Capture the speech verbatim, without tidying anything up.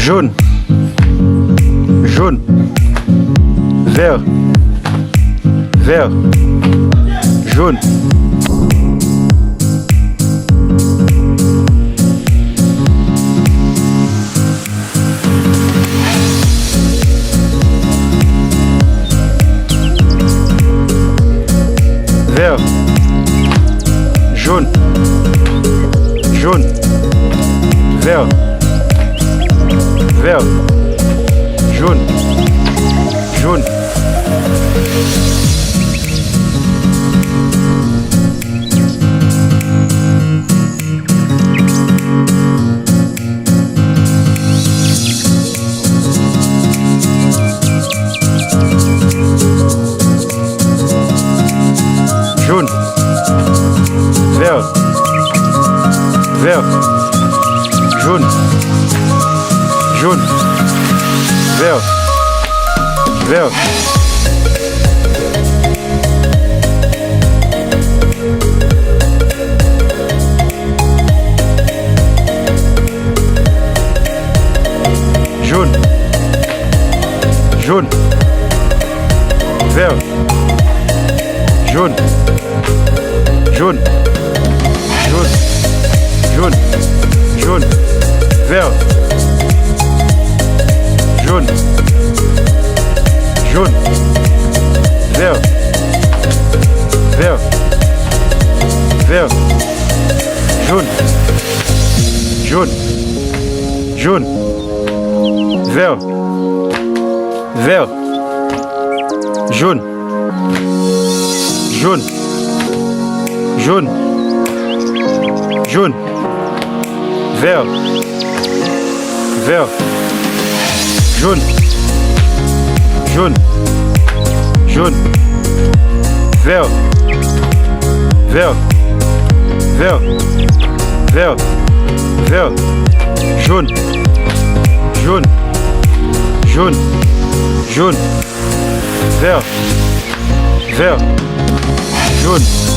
Jòn. Jòn. Vè. Vè. Jòn. Vè. Jòn. Jòn. Vè. Vè. Jòn. Jòn. Jòn. Vè. Vè. Jòn. Jòn. Vè. Vè. Jòn. Jòn. Vè. Jòn. Jòn. Jòn. Jòn. Jòn. Vè. Jòn. Jòn. Vè. Vè. Vè. Jòn. Jòn. Jòn. Vè. Vè. Jòn. Jòn. Jòn. Jòn. Vè. Vè. Jòn. Jòn. Jòn. Vè. Vè. Vè. Vè. Vè. Jòn. Jòn. Jòn. Jòn. Vè. Vè. Jòn.